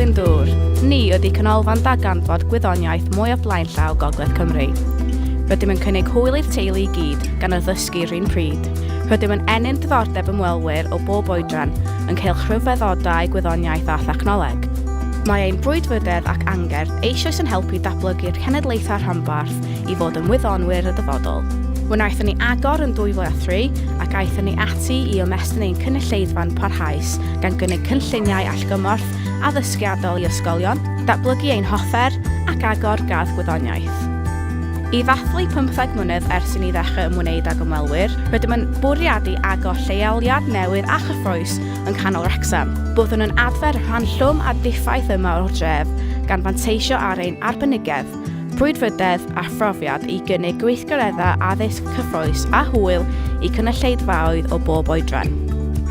Glyndŵr. Ni ydy canolfan darganfod gwyddoniaeth mwyaf blaenllaw Gogledd Cymru. Rydym yn cynnig hwyl i'r teulu i gyd, gan addysgu 'run pryd. Rydym yn ennyn diddordeb ymwelwyr o bob oedran yn cylch rhyfeddodau gwyddoniaeth a thechnoleg. Mae ein brwdfrydedd ac angerdd eisoes yn helpu datblygu'r cenedlaethau rhanbarth i fod yn wyddonwyr y dyfodol. Wnaethon ni agor yn 2003 ac aethon ni ati i ymestyn ein cynulleidfa'n parhaus gan gynnig cynlluniau allgymorth addysgiadol i ysgolion, datblygu ein hoffer ac agor Gardd Gwyddoniaeth. I ddathlu pymtheg mlynedd ers i ni ddechrau ymwneud ag ymwelwyr, rydym yn bwriadu agor lleoliad newydd a chyffrous yng nghanol Wrecsam. Byddwn yn adfer y rhan llwm a diffaith yma o'r dref gan fanteisio ar ein arbenigedd, brwdfrydedd a phrofiad i gynnig gweithgareddau addysg cyffrous a hwyl i cynulleidfaoedd o bob oedran.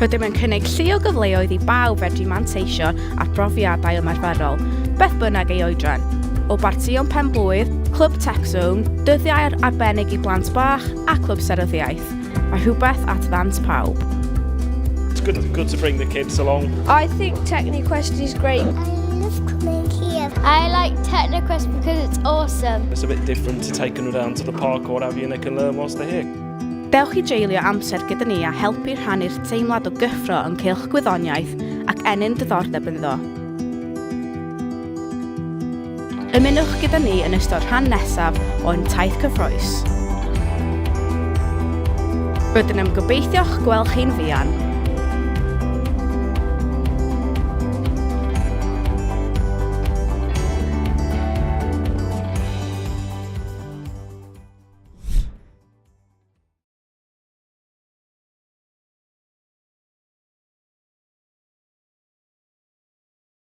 Rydym yn cynnig llu o gyfleoedd i bawb fedru manteisio ar brofiadau ymarferol, beth bynnag ei oedran. O bartïon pen-blwydd, Clwb Tech Zone, dyddiau arbennig i blant bach a Clwb Seryddiaeth, mae rhywbeth at ddant pawb. It's good, good to bring the kids along. I think Techniquest is great. I love coming here. I like Techniquest because it's awesome. It's a bit different to taking them down to the park or what have you, and they can learn whilst they're here. Dewch i dreulio amser gyda ni a helpu rhannu'r teimlad o gyffro yn cylch gwyddoniaeth ac ennyn diddordeb ynddo. Ymunwch gyda ni yn ystod rhan nesaf o'n taith cyffrous. Rydyn yn gobeithio'ch gweld chi'n fuan.